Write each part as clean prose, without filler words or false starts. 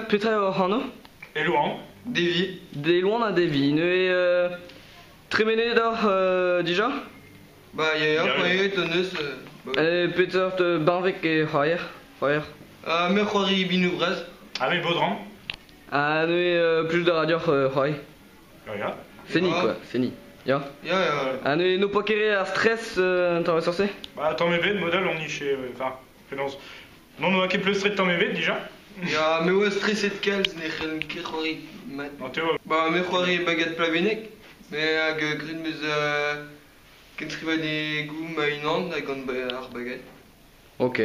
Petra eo hoc'h anv? Elouan. Devi. Elouan ha Devi. Neuze tremenet oc'h dija? Ba ya ya, c'hoariet hon eus. Peseurt benveg e c'hoarier? C'hoarier? Me c'hoari binoù bras. Ha me Baudran. Ha neuze plijout a ra deoc'h c'hoari? Ya ya. Seniñ quoi, seniñ. Ya. Ya ya. Ha neuze n'ho poa ket re a stress un tamm sorse? Ba tamm ebet, model on niche, enfin, penaos. Non, n'oa ket pleustret tamm ebet dija. Ya, me oa streset kalz, ne c'hellen ket c'hoari mat. Non, te oa. Ba me c'hoari bagad Plabenneg, me hag graet 'meus kenstrivadegoù ma-unan hag gant ar bagad. Ok.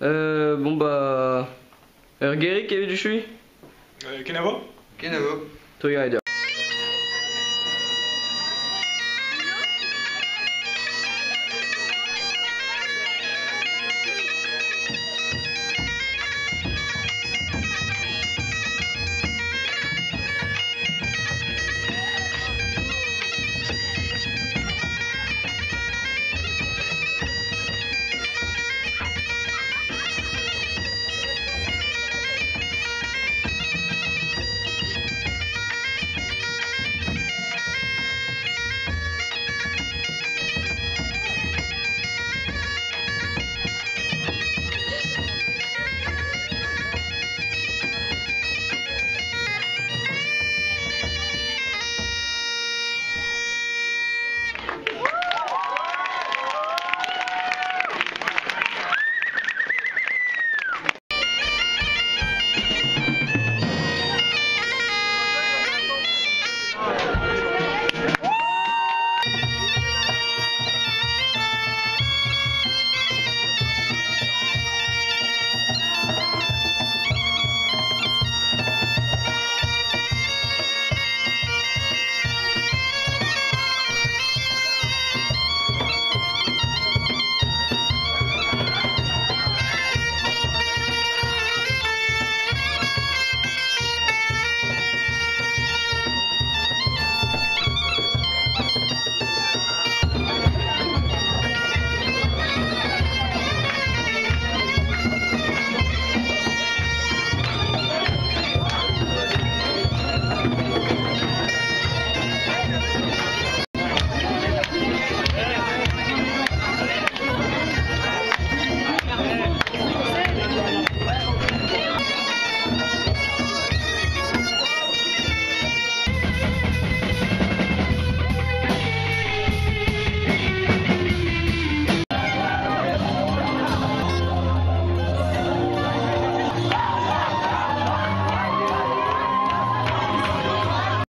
Bon bah... Ur gerig evit echuiñ? Kenavo? Kenavo. Trugarez deoc'h.